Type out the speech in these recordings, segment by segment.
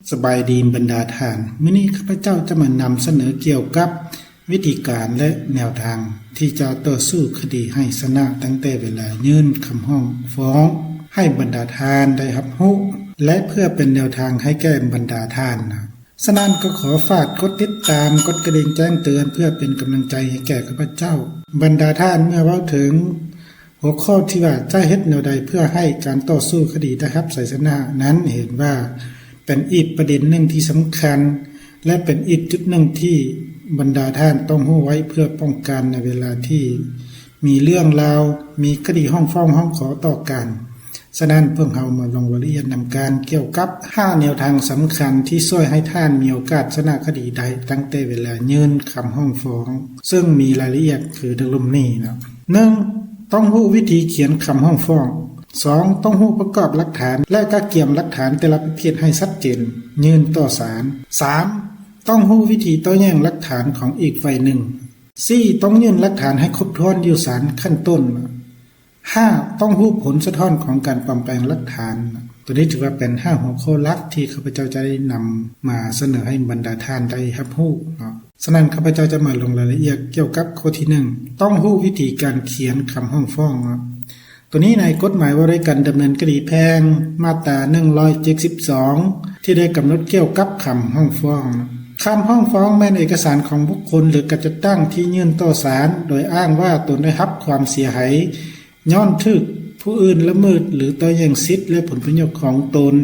ສະບາຍດີບັນດາທ່ານ, ມື້ນີ້ຂ້າພະເຈົ້າຈະມານຳສະເໜີກ່ຽວກັບວິທີການ ແລະ ແນວທາງທີ່ຈະຕໍ່ສູ້ຄະດີໃຫ້ຊະນະ ຕັ້ງແຕ່ເວລາຍື່ນຄຳຮ້ອງຟ້ອງໃຫ້ບັນດາທ່ານໄດ້ຮັບຮູ້ ແລະ ເພື່ອເປັນແນວທາງໃຫ້ແກ່ບັນດາທ່ານ. ສະນັ້ນກໍຂໍຝາກກົດຕິດຕາມ, ກົດກະດິ່ງແຈ້ງເຕືອນ ເພື່ອເປັນກຳລັງໃຈໃຫ້ແກ່ຂ້າພະເຈົ້າ. ບັນດາທ່ານ, ເມື່ອເວົ້າເຖິງຫົວຂໍ້ທີ່ວ່າຈະເຮັດແນວໃດເພື່ອໃຫ້ການຕໍ່ສູ້ຄະດີໄດ້ຮັບໄຊຊະນະນັ້ນ, ເຫັນວ່າເປັນອີກປະເດັນໜຶ່ງທີ່ສຳຄັນ ແລະ ເປັນອີກຈຸດໜຶ່ງທີ່ບັນດາທ່ານຕ້ອງຮູ້ໄວ້ ເພື່ອປ້ອງກັນໃນເວລາທີ່ມີເລື່ອງລາວ, ມີຄະດີຮ້ອງຟ້ອງຮ້ອງຂໍຕໍ່ກັນ. ສະນັ້ນ, ພວກເຮົາມາລົງລາຍລະອຽດນຳກັນກ່ຽວກັບຫ້າແນວທາງສຳຄັນທີ່ຊ່ວຍໃຫ້ທ່ານມີໂອກາດຊະນະຄະດີໄດ້ ຕັ້ງແຕ່ເວລາຍື່ນຄຳຮ້ອງຟ້ອງ, ເຊິ່ງມີລາຍລະອຽດຄືດັ່ງລຸ່ມນີ້ເນາະ. ໜຶ່ງ, ຕ້ອງຮູ້ວິທີຂຽນຄຳຮ້ອງຟ້ອງ. ສອງ, ຕ້ອງຮູ້ປະກອບຫຼັກຖານ ແລະ ກະກຽມຫຼັກຖານແຕ່ລະປະເພດໃຫ້ຊັດເຈນ, ຍື່ນຕໍ່ສານ. ສາມ, ຕ້ອງຮູ້ວິທີໂຕ້ແຍ້ງຫຼັກຖານຂອງອີກຝ່າຍໜຶ່ງ. ສີ່, ຕ້ອງຍື່ນຫຼັກຖານໃຫ້ຄົບຖ້ວນຢູ່ສານຂັ້ນຕົ້ນ. ຫ້າ, ຕ້ອງຮູ້ຜົນສະທ້ອນຂອງການປອມແປງຫຼັກຖານ. ໂຕນີ້ຖືວ່າເປັນຫ້າຫົວຂໍ້ຫຼັກທີ່ຂ້າພະເຈົ້າຈະໄດ້ນຳມາສະເໜີໃຫ້ບັນດາທ່ານໄດ້ຮັບຮູ້ເນາະ. ສະນັ້ນ ຂ້າພະເຈົ້າຈະມາລົງລາຍລະອຽດກ່ຽວກັບຂໍ້ທີໜຶ່ງ, ຕ້ອງຮູ້ວິທີການຂຽນຄຳຮ້ອງຟ້ອງເນາະ. ໂຕນີ້ໃນກົດໝາຍວ່າດ້ວຍການດຳເນີນຄະດີແພ່ງ ມາດຕາໜຶ່ງຮ້ອຍເຈັດສິບສອງ ທີ່ໄດ້ກຳນົດກ່ຽວກັບຄຳຮ້ອງຟ້ອງ. ຄຳຮ້ອງຟ້ອງແມ່ນເອກະສານຂອງບຸກຄົນ ຫຼື ການຈັດຕັ້ງທີ່ຍື່ນຕໍ່ສານ ໂດຍອ້າງວ່າຕົນໄດ້ຮັບຄວາມເສຍຫາຍ ຍ້ອນຖືກຜູ້ອື່ນລະເມີດ ຫຼື ໂຕ້ແຍ້ງສິດ ແລະ ຜົນປະໂຫຍດຂອງຕົນ,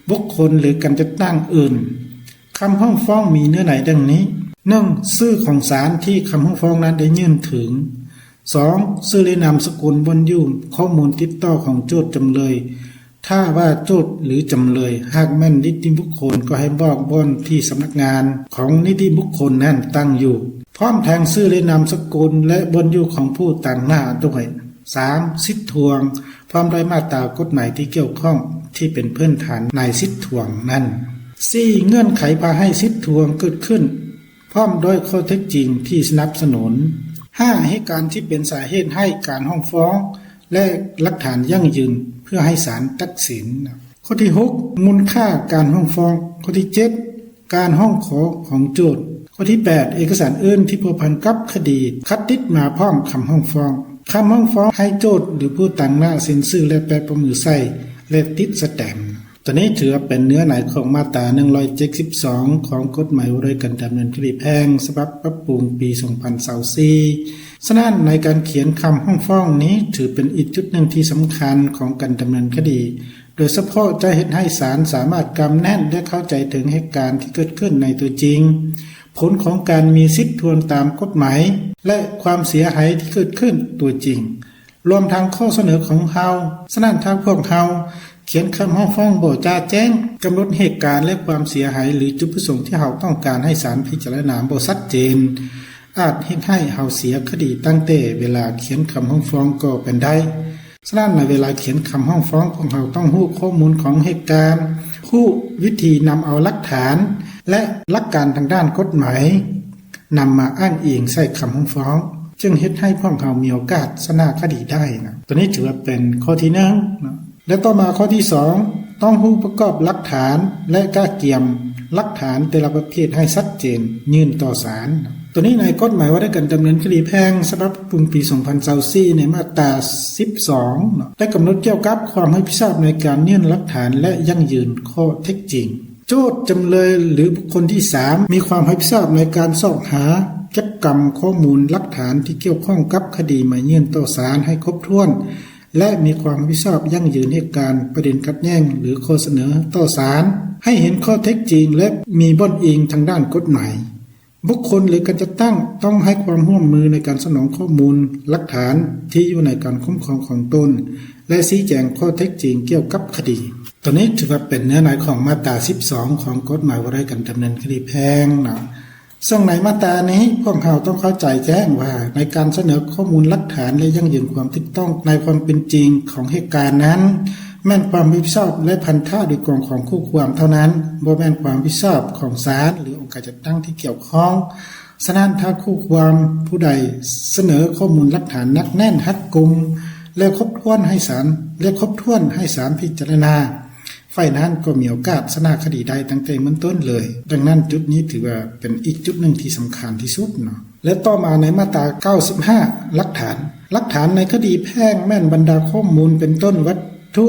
ບຸກຄົນ ຫຼື ການຈັດຕັ້ງອື່ນ. ຄຳຮ້ອງຟ້ອງມີເນື້ອໃນດັ່ງນີ້. ໜຶ່ງ, ຊື່ຂອງສານທີ່ຄຳຮ້ອງຟ້ອງນັ້ນໄດ້ຍື່ນເຖິງ. ສອງ, ຊື່ ແລະ ນາມສະກຸນ, ບ່ອນຢູ່, ຂໍ້ມູນຕິດຕໍ່ຂອງໂຈດ, ຈຳເລີຍ, ຖ້າວ່າໂຈດ ຫຼື ຈຳເລີຍ, ຫາກແມ່ນນິຕິບຸກຄົນ, ກໍໃຫ້ບອກບ່ອນທີ່ສຳນັກງານຂອງນິຕິບຸກຄົນນັ້ນຕັ້ງຢູ່, ພ້ອມທັງຊື່ ແລະ ນາມສະກຸນ ແລະ ບ່ອນຢູ່ຂອງຜູ້ຕາງໜ້າດ້ວຍ. ສາມ, ສິດທວງ, ພ້ອມດ້ວຍມາດຕາກົດໝາຍທີ່ກ່ຽວຂ້ອງທີ່ເປັນພື້ນຖານໃນສິດທວງນັ້ນ. ສີ່, ເງື່ອນໄຂພາໃຫ້ສິດທວງເກີດຂຶ້ນ ພ້ອມດ້ວຍຂໍ້ເທັດຈິງທີ່ສະໜັບສະໜູນ. ຫ້າ, ເຫດການທີ່ເປັນສາເຫດໃຫ້ການຮ້ອງຟ້ອງ ແລະ ຫຼັກຖານຢັ້ງຢືນເພື່ອໃຫ້ສານຕັດສິນ. ຂໍ້ທີຫົກ, ມູນຄ່າການຮ້ອງຟ້ອງ. ຂໍ້ທີເຈັດ, ການຮ້ອງຂໍຂອງໂຈດ. ຂໍ້ທີແປດ, ເອກະສານອື່ນທີ່ພົວພັນກັບຄະດີ ຄັດຕິດມາພ້ອມຄຳຮ້ອງຟ້ອງ. ຄຳຮ້ອງຟ້ອງໃຫ້ໂຈດ ຫຼື ຜູ້ຕາງໜ້າເຊັນຊື່ ແລະ ແປະປະມືໃສ່ ແລະ ຕິດສະແຕມ. ໂຕນີ້ຖືວ່າເປັນເນື້ອໃນຂອງມາດຕາໜຶ່ງຮ້ອຍເຈັດສິບສອງ ຂອງກົດໝາຍວ່າດ້ວຍການດຳເນີນຄະດີແພ່ງ ສະບັບປັບປຸງປີສອງພັນຊາວສີ່. ສະນັ້ນ, ໃນການຂຽນຄຳຮ້ອງຟ້ອງນີ້ ຖືເປັນອີກຈຸດໜຶ່ງທີ່ສຳຄັນຂອງການດຳເນີນຄະດີ, ໂດຍສະເພາະຈະເຮັດໃຫ້ສານສາມາດກຳແໜ້ນ ແລະ ເຂົ້າໃຈເຖິງເຫດການທີ່ເກີດຂຶ້ນໃນຕົວຈິງ, ຜົນຂອງການມີສິດທວງຕາມກົດໝາຍ ແລະ ຄວາມເສຍຫາຍທີ່ເກີດຂຶ້ນຕົວຈິງ, ລວມທັງຂໍ້ສະເໜີຂອງເຮົາ. ສະນັ້ນ, ຖ້າພວກເຮົາຂຽນຄຳຮ້ອງຟ້ອງບໍ່ຈະແຈ້ງ, ກຳນົດເຫດການ ແລະ ຄວາມເສຍຫາຍ ຫຼື ຈຸດປະສົງທີ່ເຮົາຕ້ອງການໃຫ້ສານພິຈາລະນາບໍ່ຊັດເຈນ, ອາດເຮັດໃຫ້ເຮົາເສຍຄະດີຕັ້ງແຕ່ເວລາຂຽນຄຳຮ້ອງຟ້ອງກໍເປັນໄດ້. ສະນັ້ນ, ໃນເວລາຂຽນຄຳຮ້ອງຟ້ອງ, ພວກເຮົາຕ້ອງຮູ້ຂໍ້ມູນຂອງເຫດການ, ຮູ້ວິທີນຳເອົາຫຼັກຖານ ແລະ ຫຼັກການທາງດ້ານກົດໝາຍ ນຳມາອ້າງອີງໃສ່ຄຳຮ້ອງຟ້ອງ, ຈຶ່ງເຮັດໃຫ້ພວກເຮົາມີໂອກາດຊະນະຄະດີໄດ້ນະ. ໂຕນີ້ຖືວ່າເປັນຂໍ້ທີໜຶ່ງນະ. ແລະ ຕໍ່ມາຂໍ້ທີສອງ, ຕ້ອງຮູ້ປະກອບຫຼັກຖານ ແລະ ກະກຽມຫຼັກຖານແຕ່ລະປະເພດໃຫ້ຊັດເຈນ, ຍື່ນຕໍ່ສານ. ໂຕນີ້ໃນກົດໝາຍວ່າດ້ວຍການດຳເນີນຄະດີແພ່ງ ສະບັບປັບປຸງປີສອງພັນຊາວສີ່ ໃນມາດຕາສິບສອງເນາະ ໄດ້ກຳນົດກ່ຽວກັບຄວາມຮັບຜິດຊອບໃນການຍື່ນຫຼັກຖານ ແລະ ຢັ້ງຢືນຂໍ້ເທັດຈິງ. ໂຈດ, ຈຳເລີຍ ຫຼື ບຸກຄົນທີສາມ ມີຄວາມຮັບຜິດຊອບໃນການຊອກຫາ, ເກັບກຳຂໍ້ມູນຫຼັກຖານທີ່ກ່ຽວຂ້ອງກັບຄະດີມາຍື່ນຕໍ່ສານໃຫ້ຄົບຖ້ວນ ແລະ ມີຄວາມຮັບຜິດຊອບຢັ້ງຢືນເຫດການປະເດັນຂັດແຍ່ງ ຫຼື ຂໍ້ສະເໜີຕໍ່ສານ ໃຫ້ເຫັນຂໍ້ເທັດຈິງ ແລະ ມີບ່ອນອີງທາງດ້ານກົດໝາຍ. ບຸກຄົນ ຫຼື ການຈັດຕັ້ງຕ້ອງໃຫ້ຄວາມຮ່ວມມືໃນການສະໜອງຂໍ້ມູນຫຼັກຖານທີ່ຢູ່ໃນການຄຸ້ມຄອງຂອງຕົນ ແລະ ຊີ້ແຈງຂໍ້ເທັດຈິງກ່ຽວກັບຄະດີ. ໂຕນີ້ຖືວ່າເປັນເນື້ອໃນຂອງມາດຕາສິບສອງ ຂອງກົດໝາຍວ່າດ້ວຍການດຳເນີນຄະດີແພ່ງເນາະ. ເຊິ່ງໃນມາດຕານີ້ ພວກເຮົາຕ້ອງເຂົ້າໃຈແຈ້ງວ່າ ໃນການສະເໜີຂໍ້ມູນຫຼັກຖານ ແລະ ຢັ້ງຢືນຄວາມຖືກຕ້ອງໃນຄວາມເປັນຈິງຂອງເຫດການນັ້ນ ແມ່ນຄວາມຮັບຜິດຊອບ ແລະ ພັນທະໂດຍກອງຂອງຄູ່ຄວາມເທົ່ານັ້ນ, ບໍ່ແມ່ນຄວາມຮັບຜິດຊອບຂອງສານ ຫຼື ອົງການຈັດຕັ້ງທີ່ກ່ຽວຂ້ອງ. ສະນັ້ນ, ຖ້າຄູ່ຄວາມຜູ້ໃດສະເໜີຂໍ້ມູນຫຼັກຖານໜັກແໜ້ນ, ຮັດກຸມ ແລະ ຄົບຖ້ວນໃຫ້ສານ, ແລະ ຄົບຖ້ວນໃຫ້ສານພິຈາລະນາ, ຝ່າຍນັ້ນກໍມີໂອກາດຊະນະຄະດີໄດ້ຕັ້ງແຕ່ເບື້ອງຕົ້ນເລີຍ. ດັ່ງນັ້ນ ຈຸດນີ້ຖືວ່າເປັນອີກຈຸດໜຶ່ງທີ່ສຳຄັນທີ່ສຸດເນາະ. ແລະ ຕໍ່ມາໃນມາດຕາເກົ້າສິບຫ້າ ຫຼັກຖານ. ຫຼັກຖານໃນຄະດີແພ່ງແມ່ນບັນດາຂໍ້ມູນເປັນຕົ້ນວັດຖຸ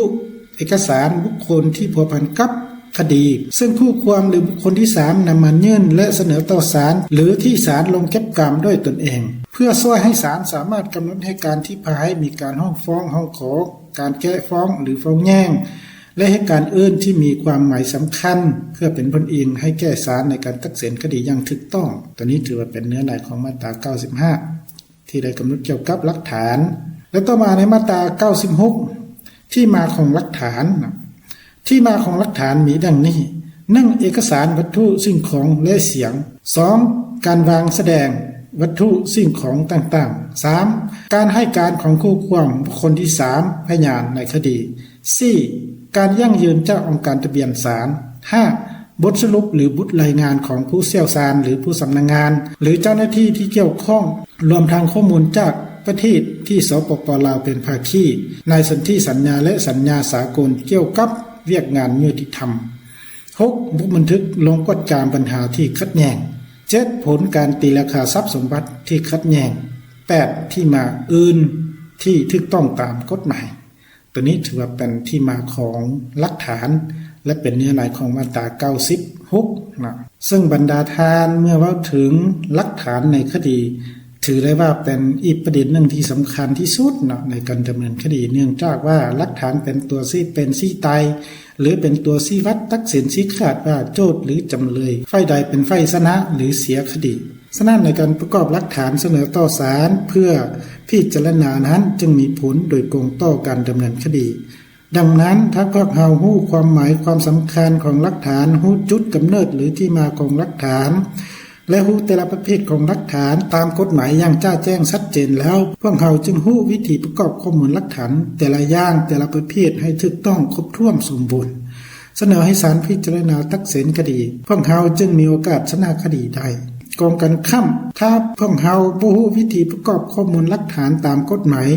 ເອກະສານ, ບຸກຄົນທີ່ພົວພັນກັບຄະດີ ເຊິ່ງຄູ່ຄວາມ ຫຼື ບຸກຄົນທີສາມນຳມາຍື່ນ ແລະ ສະເໜີຕໍ່ສານ ຫຼື ທີ່ສານລົງເກັບກຳດ້ວຍຕົນເອງ ເພື່ອຊ່ວຍໃຫ້ສານສາມາດກຳນົດເຫດການທີ່ພາໃຫ້ມີການຮ້ອງຟ້ອງ, ຮ້ອງຂໍ, ການແກ້ຟ້ອງ ຫຼື ຟ້ອງແຍ້ງ ແລະ ເຫດການອື່ນທີ່ມີຄວາມໝາຍສຳຄັນ ເພື່ອເປັນຜົນອີງໃຫ້ແກ່ສານໃນການຕັດສິນຄະດີຢ່າງຖືກຕ້ອງ. ຕົວນີ້ຖືວ່າເປັນເນື້ອໃນຂອງມາດຕາເກົ້າສິບຫ້າ ທີ່ໄດ້ກຳນົດກ່ຽວກັບຫຼັກຖານ. ແລະ ຕໍ່ມາໃນມາດຕາເກົ້າສິບຫົກ ທີ່ມາຂອງຫຼັກຖານ. ທີ່ມາຂອງຫຼັກຖານມີດັ່ງນີ້: ໜຶ່ງ ເອກະສານ, ວັດຖຸ, ສິ່ງຂອງ ແລະ ສຽງ. ສອງ ການວາງສະແດງວັດຖຸ, ສິ່ງຂອງຕ່າງໆ. ສາມ ການໃຫ້ການຂອງຄູ່ຄວາມ, ບຸກຄົນທີສາມ, ພະຍານໃນຄະດີ. ສີ່ ການຢັ້ງຢືນຈາກອົງການທະບຽນສານ. ຫ້າ ບົດສະຫຼຸບ ຫຼື ບົດລາຍງານຂອງຜູ້ຊ່ຽວຊານ ຫຼື ຜູ້ຊຳນານງານ ຫຼື ເຈົ້າໜ້າທີ່ທີ່ກ່ຽວຂ້ອງ, ລວມທັງຂໍ້ມູນຈາກປະເທດທີ່ ສປປ ລາວ ເປັນພາຄີໃນສົນທິສັນຍາ ແລະ ສັນຍາສາກົນກ່ຽວກັບວຽກງານຍຸຕິທຳ. ຫົກ ບົດບັນທຶກລົງກວດກາບັນຫາທີ່ຂັດແຍ່ງ. ເຈັດ ຜົນການຕີລາຄາຊັບສົມບັດທີ່ຂັດແຍ່ງ. ແປດ ທີ່ມາອື່ນທີ່ຖືກຕ້ອງຕາມກົດໝາຍ. ຕົວນີ້ຖືວ່າເປັນທີ່ມາຂອງຫຼັກຖານ ແລະ ເປັນເນື້ອໃນຂອງມາດຕາເກົ້າສິບຫົກນະ. ເຊິ່ງບັນດາທ່ານ ເມື່ອເວົ້າເຖິງຫຼັກຖານໃນຄະດີ ຖືໄດ້ວ່າເປັນອີກປະເດັນໜຶ່ງທີ່ສຳຄັນທີ່ສຸດເນາະ ໃນການດຳເນີນຄະດີ ເນື່ອງຈາກວ່າຫຼັກຖານເປັນຕົວຊີ້ເປັນຊີ້ຕາຍ ຫຼື ເປັນຕົວຊີ້ວັດຕັດສິນຊີ້ຂາດວ່າໂຈດ ຫຼື ຈຳເລີຍ ຝ່າຍໃດເປັນຝ່າຍຊະນະ ຫຼື ເສຍຄະດີ. ສະນັ້ນ ໃນການປະກອບຫຼັກຖານສະເໜີຕໍ່ສານເພື່ອພິຈາລະນານັ້ນ ຈຶ່ງມີຜົນໂດຍກົງຕໍ່ການດຳເນີນຄະດີ. ດັ່ງນັ້ນ ຖ້າພວກເຮົາຮູ້ຄວາມໝາຍຄວາມສຳຄັນຂອງຫຼັກຖານ, ຮູ້ຈຸດກຳເນີດ ຫຼື ທີ່ມາຂອງຫຼັກຖານ ແລະ ຮູ້ແຕ່ລະປະເພດຂອງຫຼັກຖານຕາມກົດໝາຍຢ່າງຈະແຈ້ງຊັດເຈນແລ້ວ, ພວກເຮົາຈຶ່ງຮູ້ວິທີປະກອບຂໍ້ມູນຫຼັກຖານແຕ່ລະຢ່າງ, ແຕ່ລະປະເພດໃຫ້ຖືກຕ້ອງ, ຄົບຖ້ວນ, ສົມບູນ, ສະເໜີໃຫ້ສານພິຈາລະນາຕັດສິນຄະດີ, ພວກເຮົາຈຶ່ງມີໂອກາດຊະນະຄະດີໄດ້. ກົງກັນຂ້າມ, ຖ້າພວກເຮົາບໍ່ຮູ້ວິທີປະກອບຂໍ້ມູນຫຼັກຖານຕາມກົດໝາຍ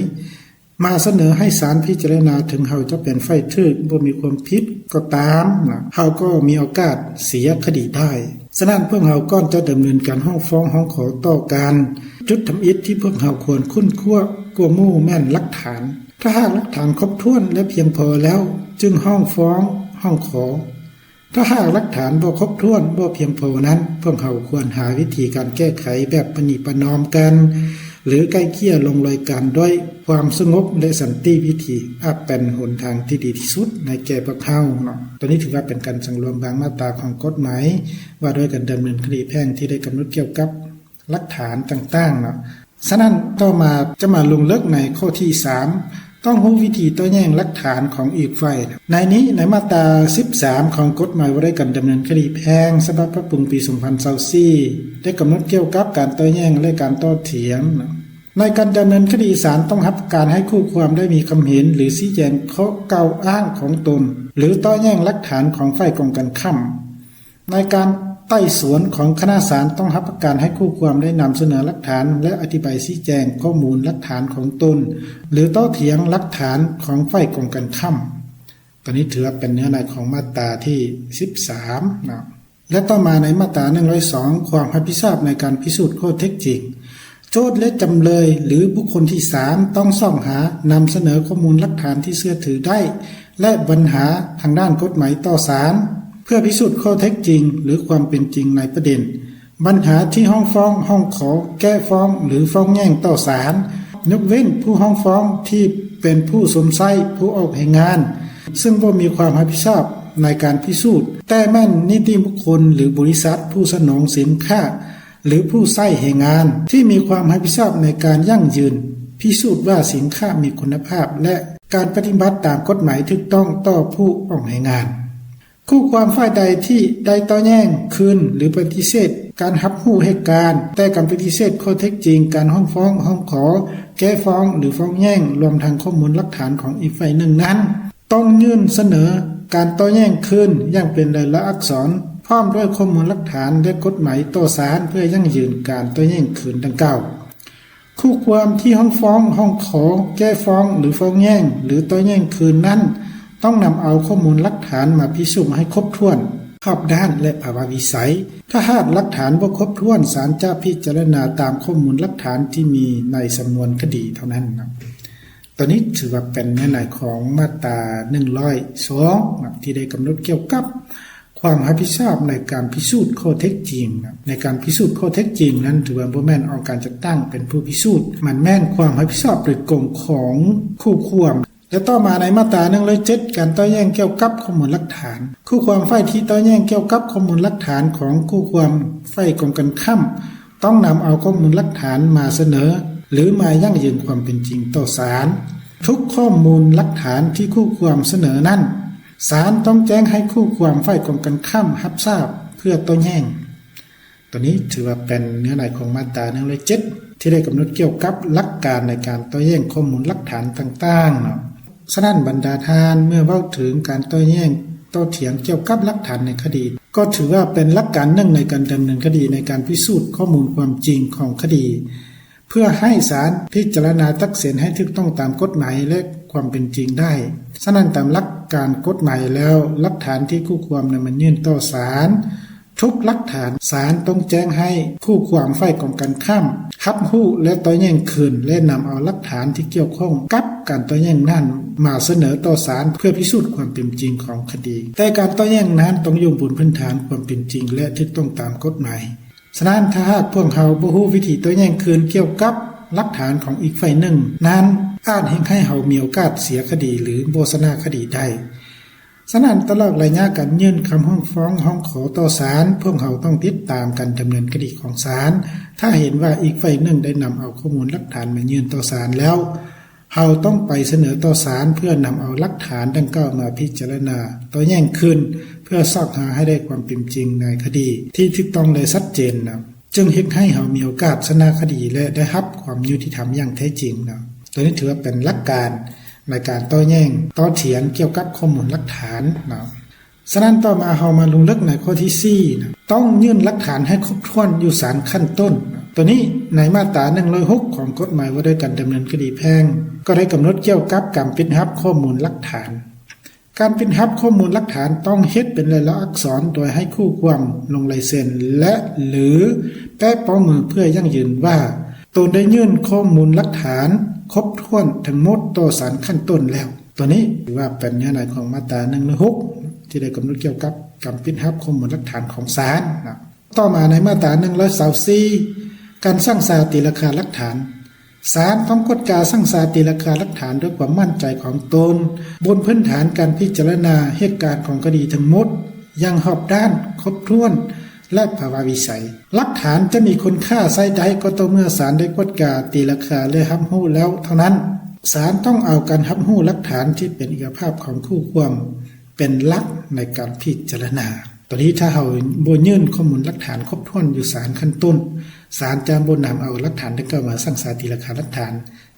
ມາສະເໜີໃຫ້ສານພິຈາລະນາ, ເຖິງເຮົາຈະເປັນຝ່າຍຖືກ, ບໍ່ມີຄວາມຜິດກໍຕາມ, ເຮົາກໍມີໂອກາດເສຍຄະດີໄດ້. ສະນັ້ນ, ພວກເຮົາກ່ອນຈະດຳເນີນການຮ້ອງຟ້ອງຮ້ອງຂໍຕໍ່ກັນ, ຈຸດທຳອິດທີ່ພວກເຮົາຄວນຄົ້ນຄວ້າກວ່າໝູ່ແມ່ນຫຼັກຖານ. ຖ້າຫາກຫຼັກຖານຄົບຖ້ວນ ແລະ ພຽງພໍແລ້ວ, ຈຶ່ງຮ້ອງຟ້ອງຮ້ອງຂໍ. ຖ້າຫາກຫຼັກຖານບໍ່ຄົບຖ້ວນ, ບໍ່ພຽງພໍນັ້ນ, ພວກເຮົາຄວນຫາວິທີການແກ້ໄຂແບບປະນີປະນອມກັນ ຫຼື ໄກ່ເກ່ຍລົງລອຍກັນດ້ວຍຄວາມສະຫງົບ ແລະ ສັນຕິວິທີ ອາດເປັນຫົນທາງທີ່ດີທີ່ສຸດໃນແກ່ພວກເຮົາເນາະ. ຕົວນີ້ຖືວ່າເປັນການສັງລວມບາງມາດຕາຂອງກົດໝາຍວ່າດ້ວຍການດຳເນີນຄະດີແພ່ງທີ່ໄດ້ກຳນົດກ່ຽວກັບ ຫຼັກຖານຕ່າງໆເນາະ. ສະນັ້ນ ຕໍ່ມາຈະມາລົງເລິກໃນຂໍ້ທີສາມ ຕ້ອງຮູ້ວິທີໂຕ້ແຍ້ງຫຼັກຖານຂອງອີກຝ່າຍ. ໃນນີ້ ໃນມາດຕາສິບສາມ ຂອງກົດໝາຍວ່າດ້ວຍການດຳເນີນຄະດີແພ່ງ ສະບັບປັບປຸງປີສອງພັນຊາວສີ່ ໄດ້ກຳນົດກ່ຽວກັບການໂຕ້ແຍ້ງ ແລະ ການຕໍ່ຖຽງ. ໃນການດຳເນີນຄະດີ, ສານຕ້ອງຮັບປະກັນໃຫ້ຄູ່ຄວາມໄດ້ມີຄຳເຫັນ ຫຼື ຊີ້ແຈງຂໍ້ກ່າວອ້າງຂອງຕົນ ຫຼື ໂຕ້ແຍ້ງຫຼັກຖານຂອງຝ່າຍກົງກັນຂ້າມ. ໃນການໄຕ່ສວນຂອງຄະນະສານ ຕ້ອງຮັບປະກັນໃຫ້ຄູ່ຄວາມໄດ້ນຳສະເໜີຫຼັກຖານ ແລະ ອະທິບາຍຊີ້ແຈງຂໍ້ມູນຫຼັກຖານຂອງຕົນ ຫຼື ຕໍ່ຖຽງຫຼັກຖານຂອງຝ່າຍກົງກັນຂ້າມ. ຕົວນີ້ຖືວ່າເປັນເນື້ອໃນຂອງມາດຕາທີສິບສາມເນາະ. ແລະ ຕໍ່ມາໃນມາດຕາໜຶ່ງຮ້ອຍສອງ ຄວາມຮັບຜິດຊອບໃນການພິສູດຂໍ້ເທັດຈິງ. ໂຈດ ແລະ ຈຳເລີຍ ຫຼື ບຸກຄົນທີສາມ ຕ້ອງຊອກຫານຳສະເໜີຂໍ້ມູນຫຼັກຖານທີ່ເຊື່ອຖືໄດ້ ແລະ ບັນຫາທາງດ້ານກົດໝາຍຕໍ່ສານ ເພື່ອພິສູດຂໍ້ເທັດຈິງ ຫຼື ຄວາມເປັນຈິງໃນປະເດັນບັນຫາທີ່ຮ້ອງຟ້ອງ, ຮ້ອງຂໍແກ້ຟ້ອງ ຫຼື ຟ້ອງແຍ້ງຕໍ່ສານ, ຍົກເວັ້ນຜູ້ຮ້ອງຟ້ອງທີ່ເປັນຜູ້ຊົມໃຊ້ຜູ້ອອກແຮງງານ ເຊິ່ງບໍ່ມີຄວາມຮັບຜິດຊອບໃນການພິສູດ, ແຕ່ແມ່ນນິຕິບຸກຄົນ ຫຼື ບໍລິສັດຜູ້ສະໜອງສິນຄ້າ ຫຼື ຜູ້ໃຊ້ແຮງງານ ທີ່ມີຄວາມຮັບຜິດຊອບໃນການຢັ້ງຢືນ, ພິສູດວ່າສິນຄ້າມີຄຸນນະພາບ ແລະ ການປະຕິບັດຕາມກົດໝາຍຖືກຕ້ອງຕໍ່ຜູ້ອອກແຮງງານ. ຄູ່ຄວາມຝ່າຍໃດທີ່ໄດ້ຕໍ່ແຍ້ງຄືນ ຫຼື ປະຕິເສດການຮັບຮູ້ເຫດການ, ແຕ່ການປະຕິເສດຂໍ້ເທັດຈິງການຮ້ອງຟ້ອງ, ຮ້ອງຂໍແກ້ຟ້ອງ ຫຼື ຟ້ອງແຍ້ງ, ລວມທັງຂໍ້ມູນຫຼັກຖານຂອງອີກຝ່າຍໜຶ່ງນັ້ນ, ຕ້ອງຍື່ນສະເໜີການຕໍ່ແຍ້ງຄືນຢ່າງເປັນລາຍລັກອັກສອນ ພ້ອມດ້ວຍຂໍ້ມູນຫຼັກຖານ ແລະ ກົດໝາຍຕໍ່ສານ ເພື່ອຢັ້ງຢືນການຕໍ່ແຍ້ງຄືນດັ່ງກ່າວ. ຄູ່ຄວາມທີ່ຮ້ອງຟ້ອງ, ຮ້ອງຂໍແກ້ຟ້ອງ ຫຼື ຟ້ອງແຍ້ງ ຫຼື ຕໍ່ແຍ້ງຄືນນັ້ນ ຕ້ອງນຳເອົາຂໍ້ມູນຫຼັກຖານມາພິສູດໃຫ້ຄົບຖ້ວນ, ຮອບດ້ານ ແລະ ພາວະວິໄສ. ຖ້າຫາກຫຼັກຖານບໍ່ຄົບຖ້ວນ, ສານຈະພິຈາລະນາຕາມຂໍ້ມູນຫຼັກຖານທີ່ມີໃນສຳນວນຄະດີເທົ່ານັ້ນນະ. ຕົວນີ້ຖືວ່າເປັນເນື້ອໃນຂອງມາດຕາໜຶ່ງຮ້ອຍສອງນະ ທີ່ໄດ້ກຳນົດກ່ຽວກັບຄວາມຮັບຜິດຊອບໃນການພິສູດຂໍ້ເທັດຈິງນະ. ໃນການພິສູດຂໍ້ເທັດຈິງນັ້ນ ຖືວ່າບໍ່ແມ່ນອົງການຈັດຕັ້ງເປັນຜູ້ພິສູດ, ມັນແມ່ນຄວາມຮັບຜິດຊອບໂດຍກົງຂອງຄູ່ຄວາມ. ແລະ ຕໍ່ມາໃນມາດຕາໜຶ່ງຮ້ອຍເຈັດ ການໂຕ້ແຍ້ງກ່ຽວກັບຂໍ້ມູນຫຼັກຖານ. ຄູ່ຄວາມຝ່າຍທີ່ໂຕ້ແຍ້ງກ່ຽວກັບຂໍ້ມູນຫຼັກຖານຂອງຄູ່ຄວາມຝ່າຍກົງກັນຂ້າມ ຕ້ອງນຳເອົາຂໍ້ມູນຫຼັກຖານມາສະເໜີ ຫຼື ມາຢັ້ງຢືນຄວາມເປັນຈິງຕໍ່ສານ. ທຸກຂໍ້ມູນຫຼັກຖານທີ່ຄູ່ຄວາມສະເໜີນັ້ນ, ສານຕ້ອງແຈ້ງໃຫ້ຄູ່ຄວາມຝ່າຍກົງກັນຂ້າມຮັບຊາບເພື່ອໂຕ້ແຍ້ງ. ຕົວນີ້ຖືວ່າເປັນເນື້ອໃນຂອງມາດຕາໜຶ່ງຮ້ອຍເຈັດ ທີ່ໄດ້ກຳນົດກ່ຽວກັບຫຼັກການໃນການໂຕ້ແຍ້ງຂໍ້ມູນຫຼັກຖານຕ່າງໆເນາະ. ສະນັ້ນ ບັນດາທ່ານ ເມື່ອເວົ້າເຖິງການໂຕ້ແຍ້ງໂຕ້ຖຽງກ່ຽວກັບຫຼັກຖານໃນຄະດີ ກໍຖືວ່າເປັນຫຼັກການໜຶ່ງໃນການດຳເນີນຄະດີ ໃນການພິສູດຂໍ້ມູນຄວາມຈິງຂອງຄະດີ ເພື່ອໃຫ້ສານພິຈາລະນາຕັດສິນໃຫ້ຖືກຕ້ອງຕາມກົດໝາຍ ແລະ ຄວາມເປັນຈິງໄດ້. ສະນັ້ນ ຕາມຫຼັກການກົດໝາຍແລ້ວ, ຫຼັກຖານທີ່ຄູ່ຄວາມນຳມາຍື່ນຕໍ່ສານ ທຸກຫຼັກຖານ, ສານຕ້ອງແຈ້ງໃຫ້ຄູ່ຄວາມຝ່າຍກົງກັນຂ້າມຮັບຮູ້ ແລະ ໂຕ້ແຍ້ງຄືນ ແລະ ນຳເອົາຫຼັກຖານທີ່ກ່ຽວຂ້ອງກັບການໂຕ້ແຍ້ງນັ້ນມາສະເໜີຕໍ່ສານເພື່ອພິສູດຄວາມເປັນຈິງຂອງຄະດີ. ແຕ່ການໂຕ້ແຍ້ງນັ້ນຕ້ອງຢູ່ບົນພື້ນຖານຄວາມເປັນຈິງ ແລະ ຖືກຕ້ອງຕາມກົດໝາຍ. ສະນັ້ນ ຖ້າຫາກພວກເຮົາບໍ່ຮູ້ວິທີໂຕ້ແຍ້ງຄືນກ່ຽວກັບຫຼັກຖານຂອງອີກຝ່າຍໜຶ່ງນັ້ນ, ອາດເຮັດໃຫ້ເຮົາມີໂອກາດເສຍຄະດີ ຫຼື ບໍ່ຊະນະຄະດີໄດ້. ສະນັ້ນ ຕະຫຼອດໄລຍະການຍື່ນຄຳຮ້ອງຟ້ອງຮ້ອງຂໍຕໍ່ສານ, ພວກເຮົາຕ້ອງຕິດຕາມການດຳເນີນຄະດີຂອງສານ. ຖ້າເຫັນວ່າອີກຝ່າຍໜຶ່ງໄດ້ນຳເອົາຂໍ້ມູນຫຼັກຖານມາຍື່ນຕໍ່ສານແລ້ວ, ເຮົາຕ້ອງໄປສະເໜີຕໍ່ສານເພື່ອນຳເອົາຫຼັກຖານດັ່ງກ່າວມາພິຈາລະນາໂຕ້ແຍ້ງຄືນ ເພື່ອຊອກຫາໃຫ້ໄດ້ຄວາມເປັນຈິງໃນຄະດີທີ່ຖືກຕ້ອງ ແລະ ຊັດເຈນນະ. ຈຶ່ງເຮັດໃຫ້ເຮົາມີໂອກາດຊະນະຄະດີ ແລະ ໄດ້ຮັບຄວາມຍຸຕິທຳຢ່າງແທ້ຈິງເນາະ. ຕົວນີ້ຖືວ່າເປັນຫຼັກການໃນການໂຕ້ແຍ້ງ, ໂຕ້ຖຽງກ່ຽວກັບຂໍ້ມູນຫຼັກຖານເນາະ. ສະນັ້ນ ຕໍ່ມາເຮົາມາລົງເລິກໃນຂໍ້ທີສີ່ນະ, ຕ້ອງຍື່ນຫຼັກຖານໃຫ້ຄົບຖ້ວນຢູ່ສານຂັ້ນຕົ້ນ. ຕົວນີ້ໃນມາດຕາໜຶ່ງຮ້ອຍຫົກຂອງກົດໝາຍວ່າດ້ວຍການດຳເນີນຄະດີແພ່ງ ກໍໄດ້ກຳນົດກ່ຽວກັບການປິດຮັບຂໍ້ມູນຫຼັກຖານ. ການປິດຮັບຂໍ້ມູນຫຼັກຖານຕ້ອງເຮັດເປັນລາຍລັກອັກສອນ ໂດຍໃຫ້ຄູ່ຄວາມລົງລາຍເຊັນ ແລະ ຫຼື ແປະປ້ອງມືເພື່ອຢັ້ງຢືນວ່າຕົນໄດ້ຍື່ນຂໍ້ມູນຫຼັກຖານຄົບຖ້ວນທັງໝົດຕໍ່ສານຂັ້ນຕົ້ນແລ້ວ. ຕົວນີ້ຖືວ່າເປັນເນື້ອໃນຂອງມາດຕາໜຶ່ງຮ້ອຍຫົກ ທີ່ໄດ້ກຳນົດກ່ຽວກັບການປິດຮັບຂໍ້ມູນຫຼັກຖານຂອງສານນະ. ຕໍ່ມາໃນມາດຕາໜຶ່ງຮ້ອຍຊາວສີ່ ການສັ່ງຊາຕີລາຄາຫຼັກຖານ. ສານຕ້ອງກວດກາສັ່ງຊາຕີລາຄາຫຼັກຖານດ້ວຍຄວາມໝັ້ນໃຈຂອງຕົນ ບົນພື້ນຖານການພິຈາລະນາເຫດການຂອງຄະດີທັງໝົດຢ່າງຮອບດ້ານ, ຄົບຖ້ວນ ແລະ ພາວະວິໄສ. ຫຼັກຖານຈະມີຄຸນຄ່າໃຊ້ໄດ້ກໍຕໍ່ເມື່ອສານໄດ້ກວດກາ, ຕີລາຄາ ແລະ ຮັບຮູ້ແລ້ວເທົ່ານັ້ນ. ສານຕ້ອງເອົາການຮັບຮູ້ຫຼັກຖານທີ່ເປັນເອກະພາບຂອງຄູ່ຄວາມ ເປັນຫຼັກໃນການພິຈາລະນາ. ຕອນນີ້ຖ້າເຮົາບໍ່ຍື່ນຂໍ້ມູນຫຼັກຖານຄົບຖ້ວນຢູ່ສານຂັ້ນຕົ້ນ, ສານຈະບໍ່ນຳເອົາຫຼັກຖານດັ່ງກ່າວມາສັ່ງຊາຕີລາຄາຫຼັກຖານ,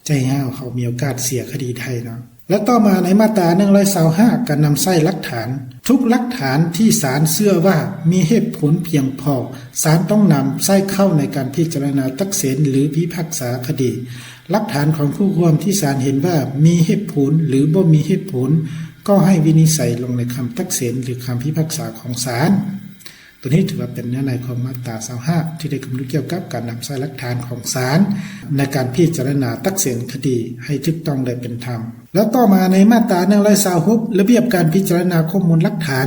ຈະເຮັດໃຫ້ເຮົາມີໂອກາດເສຍຄະດີໄດ້ເນາະ. ແລະ ຕໍ່ມາໃນມາດຕາໜຶ່ງຮ້ອຍຊາວຫ້າ ການນຳໃຊ້ຫຼັກຖານ. ທຸກຫຼັກຖານທີ່ສານເຊື່ອວ່າມີເຫດຜົນພຽງພໍ, ສານຕ້ອງນຳໃຊ້ເຂົ້າໃນການພິຈາລະນາຕັດສິນ ຫຼື ພິພາກສາຄະດີ. ຫຼັກຖານຂອງຄູ່ຄວາມທີ່ສານເຫັນວ່າມີເຫດຜົນ ຫຼື ບໍ່ມີເຫດຜົນ ກໍໃຫ້ວິນິດໄສລົງໃນຄຳຕັດສິນ ຫຼື ຄຳພິພາກສາຂອງສານ. ຕົວນີ້ຖືວ່າເປັນເນື້ອໃນຂອງມາດຕາຊາວຫ້າ ທີ່ໄດ້ກຳນົດກ່ຽວກັບການນຳໃຊ້ຫຼັກຖານຂອງສານ ໃນການພິຈາລະນາຕັດສິນຄະດີໃຫ້ຖືກຕ້ອງ ແລະ ເປັນທຳ. ແລ້ວຕໍ່ມາໃນມາດຕາໜຶ່ງຮ້ອຍຊາວຫົກ ລະບຽບການພິຈາລະນາຂໍ້ມູນຫຼັກຖານ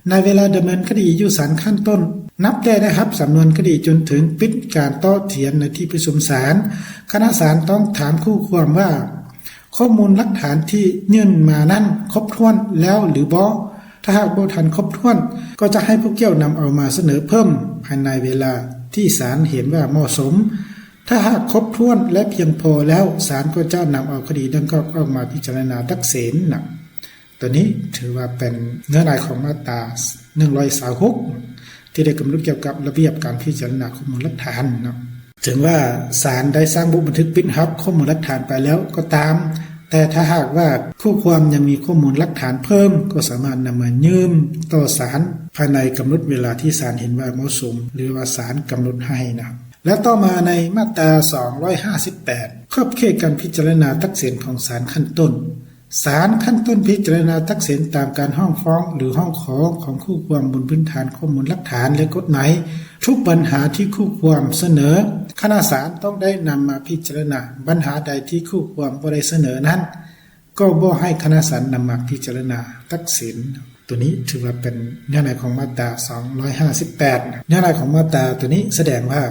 ໃນເວລາດຳເນີນຄະດີຢູ່ສານຂັ້ນຕົ້ນ ນັບແຕ່ໄດ້ຮັບສຳນວນຄະດີຈົນເຖິງປິດການໂຕ້ຖຽງໃນທີ່ປະຊຸມສານ, ຄະນະສານຕ້ອງຖາມຄູ່ຄວາມວ່າ ຂໍ້ມູນຫຼັກຖານທີ່ຍື່ນມານັ້ນຄົບຖ້ວນແລ້ວຫຼືບໍ່? ຖ້າຫາກບໍ່ທັນຄົບຖ້ວນ, ກໍຈະໃຫ້ຜູ້ກ່ຽວນຳເອົາມາສະເໜີເພີ່ມພາຍໃນເວລາທີ່ສານເຫັນວ່າເໝາະສົມ. ຖ້າຫາກຄົບຖ້ວນ ແລະ ພຽງພໍແລ້ວ, ສານກໍຈະນຳເອົາຄະດີດັ່ງກ່າວອອກມາພິຈາລະນາຕັດສິນນະ. ຕົວນີ້ຖືວ່າເປັນເນື້ອໃນຂອງມາດຕາໜຶ່ງຮ້ອຍຊາວຫົກ ທີ່ໄດ້ກຳນົດກ່ຽວກັບລະບຽບການພິຈາລະນາຂໍ້ມູນຫຼັກຖານເນາະ. ເຖິງວ່າສານໄດ້ສ້າງບົດບັນທຶກປິດຮັບຂໍ້ມູນຫຼັກຖານໄປແລ້ວກໍຕາມ, ແຕ່ຖ້າຫາກວ່າຄູ່ຄວາມຍັງມີຂໍ້ມູນຫຼັກຖານເພີ່ມ, ກໍສາມາດນຳມາຍື່ນຕໍ່ສານພາຍໃນກຳນົດເວລາທີ່ສານເຫັນວ່າເໝາະສົມ ຫຼືວ່າສານກຳນົດໃຫ້ນະ. ແລະ ຕໍ່ມາໃນມາດຕາສອງຮ້ອຍຫ້າສິບແປດ ຂອບເຂດການພິຈາລະນາຕັດສິນຂອງສານຂັ້ນຕົ້ນ. ສານຂັ້ນຕົ້ນພິຈາລະນາຕັດສິນຕາມການຮ້ອງຟ້ອງ ຫຼື ຮ້ອງຂໍຂອງຄູ່ຄວາມ ບົນພື້ນຖານຂໍ້ມູນຫຼັກຖານ ແລະ ກົດໝາຍທຸກບັນຫາທີ່ຄູ່ຄວາມສະເໜີ. ຄະນະສານຕ້ອງໄດ້ນຳມາພິຈາລະນາ. ບັນຫາໃດທີ່ຄູ່ຄວາມບໍ່ໄດ້ສະເໜີນັ້ນ ກໍບໍ່ໃຫ້ຄະນະສານນຳມາພິຈາລະນາຕັດສິນ. ໂຕນີ້ຖືວ່າເປັນເນື້ອໃນຂອງມາດຕາສອງຮ້ອຍຫ້າສິບແປດ. ເນື້ອໃນຂອງມາດຕາໂຕນີ້ສະແດງວ່າ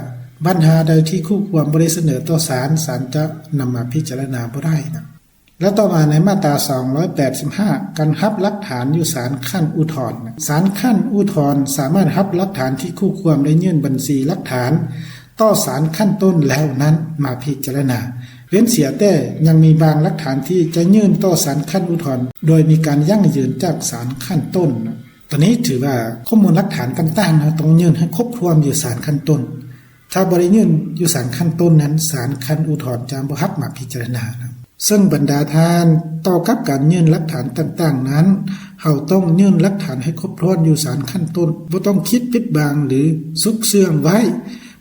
ບັນຫາໃດທີ່ຄູ່ຄວາມບໍ່ໄດ້ສະເໜີຕໍ່ສານ, ສານຈະນຳມາພິຈາລະນາບໍ່ໄດ້ນະ. ແລະ ຕໍ່ມາໃນມາດຕາສອງຮ້ອຍແປດສິບຫ້າ ການຮັບຫຼັກຖານຢູ່ສານຂັ້ນອຸທອນ. ສານຂັ້ນອຸທອນສາມາດຮັບຫຼັກຖານທີ່ຄູ່ຄວາມໄດ້ຍື່ນບັນຊີຫຼັກຖານຕໍ່ສານຂັ້ນຕົ້ນແລ້ວນັ້ນມາພິຈາລະນາ, ເວັ້ນເສຍແຕ່ຍັງມີບາງຫຼັກຖານທີ່ຈະຍື່ນຕໍ່ສານຂັ້ນອຸທອນ ໂດຍມີການຢັ້ງຢືນຈາກສານຂັ້ນຕົ້ນ. ໂຕນີ້ຖືວ່າຂໍ້ມູນຫຼັກຖານຕ່າງໆນະ ຕ້ອງຍື່ນໃຫ້ຄົບຖ້ວນຢູ່ສານຂັ້ນຕົ້ນ. ຖ້າບໍ່ໄດ້ຍື່ນຢູ່ສານຂັ້ນຕົ້ນນັ້ນ ສານຂັ້ນອຸທອນຈະບໍ່ຮັບມາພິຈາລະນານະ. ເຊິ່ງບັນດາທ່ານ, ຕໍ່ກັບການຍື່ນຫຼັກຖານຕ່າງໆນັ້ນ, ເຮົາຕ້ອງຍື່ນຫຼັກຖານໃຫ້ຄົບຖ້ວນຢູ່ສານຂັ້ນຕົ້ນ, ບໍ່ຕ້ອງຄິດປິດບັງ ຫຼື ຊຸກເຊື່ອງໄວ້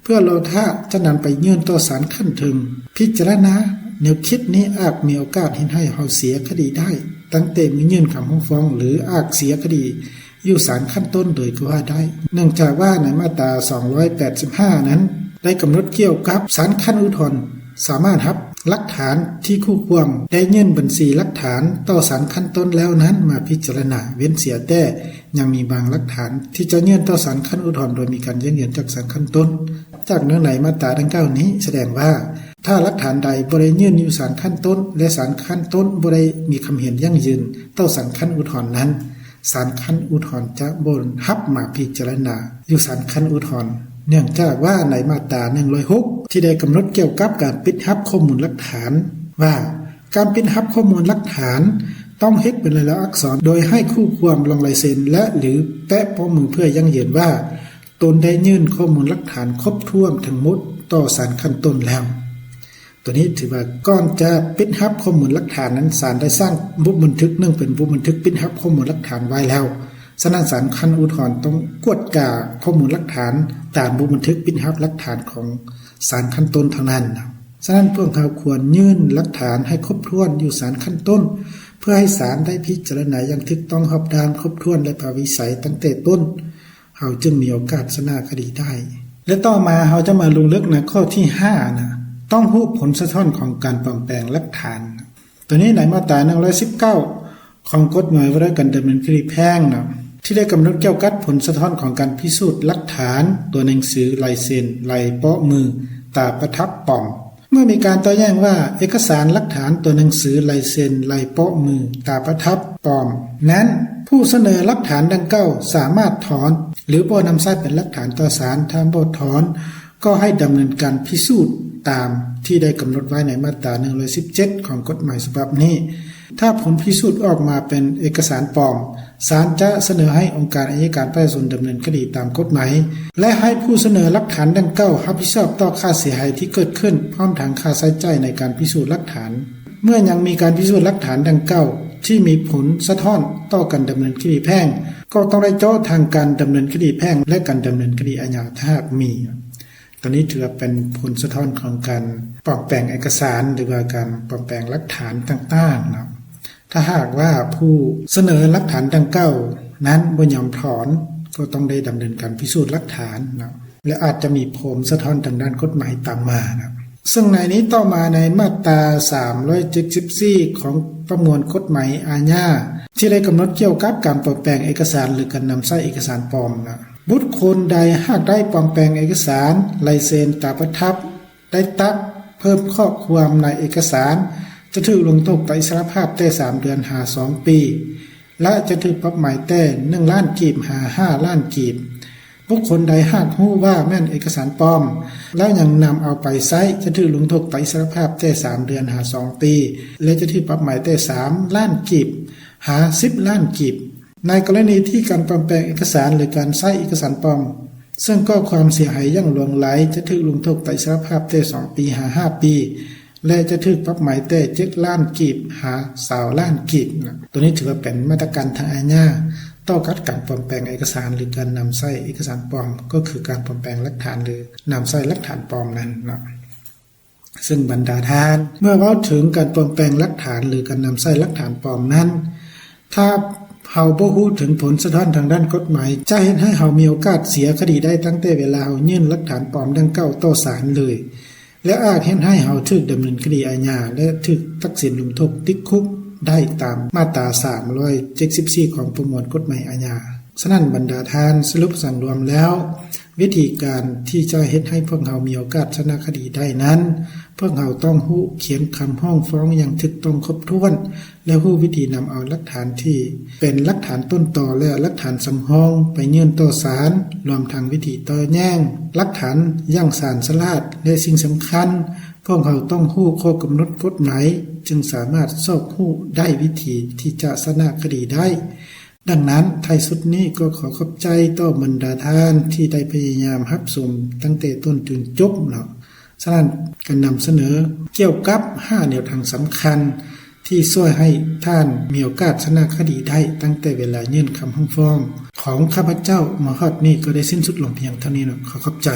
ເພື່ອລໍຖ້າຈະນຳໄປຍື່ນຕໍ່ສານຂັ້ນເທິງພິຈາລະນາ. ແນວຄິດນີ້ອາດມີໂອກາດເຮັດໃຫ້ເຮົາເສຍຄະດີໄດ້ ຕັ້ງແຕ່ມື້ຍື່ນຄຳຮ້ອງຟ້ອງ ຫຼື ອາດເສຍຄະດີຢູ່ສານຂັ້ນຕົ້ນເລີຍກໍວ່າໄດ້. ເນື່ອງຈາກວ່າໃນມາດຕາສອງຮ້ອຍແປດສິບຫ້ານັ້ນ ໄດ້ກຳນົດກ່ຽວກັບສານຂັ້ນອຸທອນສາມາດຮັບຫຼັກຖານທີ່ຄູ່ຄວາມໄດ້ຍື່ນບັນຊີຫຼັກຖານຕໍ່ສານຂັ້ນຕົ້ນແລ້ວນັ້ນມາພິຈາລະນາ, ເວັ້ນເສຍແຕ່ຍັງມີບາງຫຼັກຖານທີ່ຈະຍື່ນຕໍ່ສານຂັ້ນອຸທອນໂດຍມີການຢັ້ງຢືນຈາກສານຂັ້ນຕົ້ນ. ຈາກເນື້ອໃນມາດຕາດັ່ງກ່າວນີ້ສະແດງວ່າ ຖ້າຫຼັກຖານໃດບໍ່ໄດ້ຍື່ນຢູ່ສານຂັ້ນຕົ້ນ ແລະ ສານຂັ້ນຕົ້ນບໍ່ໄດ້ມີຄຳເຫັນຢັ້ງຢືນຕໍ່ສານຂັ້ນອຸທອນນັ້ນ, ສານຂັ້ນອຸທອນຈະບໍ່ຮັບມາພິຈາລະນາຢູ່ສານຂັ້ນອຸທອນ. ເນື່ອງຈາກວ່າໃນມາດຕາໜຶ່ງຮ້ອຍຫົກ ທີ່ໄດ້ກຳນົດກ່ຽວກັບການປິດຮັບຂໍ້ມູນຫຼັກຖານວ່າ ການປິດຮັບຂໍ້ມູນຫຼັກຖານຕ້ອງເຮັດເປັນລາຍລັກອັກສອນ ໂດຍໃຫ້ຄູ່ຄວາມລົງລາຍເຊັນ ແລະ ຫຼື ແປະໂປ້ມືເພື່ອຢັ້ງຢືນວ່າ ຕົນໄດ້ຍື່ນຂໍ້ມູນຫຼັກຖານຄົບຖ້ວນທັງໝົດຕໍ່ສານຂັ້ນຕົ້ນແລ້ວ. ໂຕນີ້ຖືວ່າກ່ອນຈະປິດຮັບຂໍ້ມູນຫຼັກຖານນັ້ນ ສານໄດ້ສ້າງບົດບັນທຶກໜຶ່ງເປັນບົດບັນທຶກປິດຮັບຂໍ້ມູນຫຼັກຖານໄວ້ແລ້ວ. ສະນັ້ນ ສານຂັ້ນອຸທອນຕ້ອງກວດກາຂໍ້ມູນຫຼັກຖານຕາມບົດບັນທຶກປິດຮັບຫຼັກຖານຂອງສານຂັ້ນຕົ້ນເທົ່ານັ້ນ. ສະນັ້ນ ພວກເຮົາຄວນຍື່ນຫຼັກຖານໃຫ້ຄົບຖ້ວນຢູ່ສານຂັ້ນຕົ້ນ ເພື່ອໃຫ້ສານໄດ້ພິຈາລະນາຢ່າງຖືກຕ້ອງຮອບດ້ານ ຄົບຖ້ວນ ແລະ ພາວິໄສຕັ້ງແຕ່ຕົ້ນ. ເຮົາຈຶ່ງມີໂອກາດຊະນະຄະດີໄດ້. ແລະ ຕໍ່ມາເຮົາຈະມາລົງເລິກໃນຂໍ້ທີຫ້ານະ, ຕ້ອງຮູ້ຜົນສະທ້ອນຂອງການປອມແປງຫຼັກຖານ. ໂຕນີ້ໃນມາດຕາໜຶ່ງຮ້ອຍສິບເກົ້າຂອງກົດໝາຍວ່າດ້ວຍການດຳເນີນຄະດີແພ່ງນະ, ທີ່ໄດ້ກຳນົດກ່ຽວກັບຜົນສະທ້ອນຂອງການພິສູດຫຼັກຖານ, ຕົວໜັງສື, ລາຍເຊັນ, ລາຍໂປ້ມື, ຕາປະທັບປອມ. ເມື່ອມີການໂຕ້ແຍ້ງວ່າເອກະສານຫຼັກຖານ, ຕົວໜັງສື, ລາຍເຊັນ, ລາຍໂປ້ມື, ຕາປະທັບປອມນັ້ນ, ຜູ້ສະເໜີຫຼັກຖານດັ່ງກ່າວສາມາດຖອນ ຫຼື ບໍ່ນຳໃຊ້ເປັນຫຼັກຖານຕໍ່ສານ. ຖ້າບໍ່ຖອນ, ກໍໃຫ້ດຳເນີນການພິສູດຕາມທີ່ໄດ້ກຳນົດໄວ້ໃນມາດຕາໜຶ່ງຮ້ອຍສິບເຈັດຂອງກົດໝາຍສະບັບນີ້. ຖ້າຜົນພິສູດອອກມາເປັນເອກະສານປອມ, ສານຈະສະເໜີໃຫ້ອົງການອັຍການປະຊາຊົນດຳເນີນຄະດີຕາມກົດໝາຍ ແລະ ໃຫ້ຜູ້ສະເໜີຫຼັກຖານດັ່ງກ່າວຮັບຜິດຊອບຕໍ່ຄ່າເສຍຫາຍທີ່ເກີດຂຶ້ນ ພ້ອມທັງຄ່າໃຊ້ຈ່າຍໃນການພິສູດຫຼັກຖານ. ເມື່ອຍັງມີການພິສູດຫຼັກຖານດັ່ງກ່າວທີ່ມີຜົນສະທ້ອນຕໍ່ການດຳເນີນຄະດີແພ່ງ, ກໍຕ້ອງໄດ້ເຈາະທັງການດຳເນີນຄະດີແພ່ງ ແລະ ການດຳເນີນຄະດີອາຍາ ຖ້າຫາກມີ. ຕົວນີ້ຖືວ່າເປັນຜົນສະທ້ອນຂອງການປອມແປງເອກະສານ ຫຼືວ່າການປອມແປງຫຼັກຖານຕ່າງໆເນາະ. ຖ້າຫາກວ່າຜູ້ສະເໜີຫຼັກຖານດັ່ງກ່າວນັ້ນບໍ່ຍອມຖອນ, ກໍຕ້ອງໄດ້ດຳເນີນການພິສູດຫຼັກຖານເນາະ ແລະ ອາດຈະມີຜົນສະທ້ອນທາງດ້ານກົດໝາຍຕາມມາເນາະ. ເຊິ່ງໃນນີ້ຕໍ່ມາໃນມາດຕາສາມຮ້ອຍເຈັດສິບສີ່ຂອງປະມວນກົດໝາຍອາຍາ ທີ່ໄດ້ກຳນົດກ່ຽວກັບການປອມແປງເອກະສານ ຫຼື ການນຳໃຊ້ເອກະສານປອມເນາະ. ບຸກຄົນໃດຫາກໄດ້ປອມແປງເອກະສານ, ລາຍເຊັນ, ຕາປະທັບ, ໄດ້ຕັດເພີ່ມຂໍ້ຄວາມໃນເອກະສານ ຈະຖືກລົງໂທດຕັດອິດສະຫຼະພາບແຕ່ສາມເດືອນຫາສອງປີ ແລະ ຈະຖືກປັບໃໝແຕ່ໜຶ່ງລ້ານກີບຫາຫ້າລ້ານກີບ. ບຸກຄົນໃດຫາກຮູ້ວ່າແມ່ນເອກະສານປອມ ແລ້ວຍັງນຳເອົາໄປໃຊ້ ຈະຖືກລົງໂທດຕັດອິດສະຫຼະພາບແຕ່ສາມເດືອນຫາສອງປີ ແລະ ຈະຖືກປັບໃໝແຕ່ສາມລ້ານກີບຫາສິບລ້ານກີບ. ໃນກໍລະນີທີ່ການປອມແປງເອກະສານ ຫຼື ການໃຊ້ເອກະສານປອມ ເຊິ່ງກໍ່ຄວາມເສຍຫາຍຢ່າງຫຼວງຫຼາຍ ຈະຖືກລົງໂທດຕັດອິດສະຫຼະພາບແຕ່ສອງປີຫາຫ້າປີ ແລະ ຈະຖືກປັບໃໝແຕ່ເຈັດລ້ານກີບຫາຊາວລ້ານກີບ. ໂຕນີ້ຖືວ່າເປັນມາດຕະການທາງອາຍາຕໍ່ກັບການປອມແປງເອກະສານ ຫຼື ການນຳໃຊ້ເອກະສານປອມ, ກໍຄືການປອມແປງຫຼັກຖານ ຫຼື ນຳໃຊ້ຫຼັກຖານປອມນັ້ນເນາະ. ເຊິ່ງບັນດາທ່ານ ເມື່ອເວົ້າເຖິງການປອມແປງຫຼັກຖານ ຫຼື ການນຳໃຊ້ຫຼັກຖານປອມນັ້ນ, ຖ້າເຮົາບໍ່ຮູ້ເຖິງຜົນສະທ້ອນທາງດ້ານກົດໝາຍ ຈະເຮັດໃຫ້ເຮົາມີໂອກາດເສຍຄະດີໄດ້ຕັ້ງແຕ່ເວລາເຮົາຍື່ນຫຼັກຖານປອມດັ່ງກ່າວຕໍ່ສານເລີຍ ແລະ ອາດເຮັດໃຫ້ເຮົາຖືກດຳເນີນຄະດີອາຍາ ແລະ ຖືກຕັດສິນລົງໂທດຕິດຄຸກໄດ້ຕາມມາດຕາສາມຮ້ອຍເຈັດສິບສີ່ ຂອງປະມວນກົດໝາຍອາຍາ. ສະນັ້ນບັນດາທ່ານ, ສະຫຼຸບສັງລວມແລ້ວ, ວິທີການທີ່ຈະເຮັດໃຫ້ພວກເຮົາມີໂອກາດຊະນະຄະດີໄດ້ນັ້ນ, ພວກເຮົາຕ້ອງຮູ້ຂຽນຄຳຮ້ອງຟ້ອງຢ່າງຖືກຕ້ອງຄົບຖ້ວນ ແລະ ຮູ້ວິທີນຳເອົາຫຼັກຖານທີ່ເປັນຫຼັກຖານຕົ້ນຕໍ ແລະ ຫຼັກຖານສຳຮອງໄປຍື່ນຕໍ່ສານ, ລວມທັງວິທີໂຕ້ແຍ້ງຫຼັກຖານຢ່າງຊານສະຫຼາດ ແລະ ສິ່ງສຳຄັນ, ພວກເຮົາຕ້ອງຮູ້ຂໍ້ກຳນົດກົດໝາຍ ຈຶ່ງສາມາດຊອກຮູ້ໄດ້ວິທີທີ່ຈະຊະນະຄະດີໄດ້. ດັ່ງນັ້ນ, ທ້າຍສຸດນີ້ກໍຂໍຂອບໃຈຕໍ່ບັນດາທ່ານທີ່ໄດ້ພະຍາຍາມຮັບຊົມຕັ້ງແຕ່ຕົ້ນຈົນຈົບເນາະ. ສະນັ້ນ, ການນຳສະເໜີກ່ຽວກັບຫ້າແນວທາງສຳຄັນ ທີ່ຊ່ວຍໃຫ້ທ່ານມີໂອກາດຊະນະຄະດີໄດ້ຕັ້ງແຕ່ເວລາຍື່ນຄຳຮ້ອງຟ້ອງຂອງຂ້າພະເຈົ້າມາຮອດນີ້ກໍໄດ້ສິ້ນສຸດລົງພຽງເທົ່ານີ້ເນາະ. ຂໍຂອບໃຈ.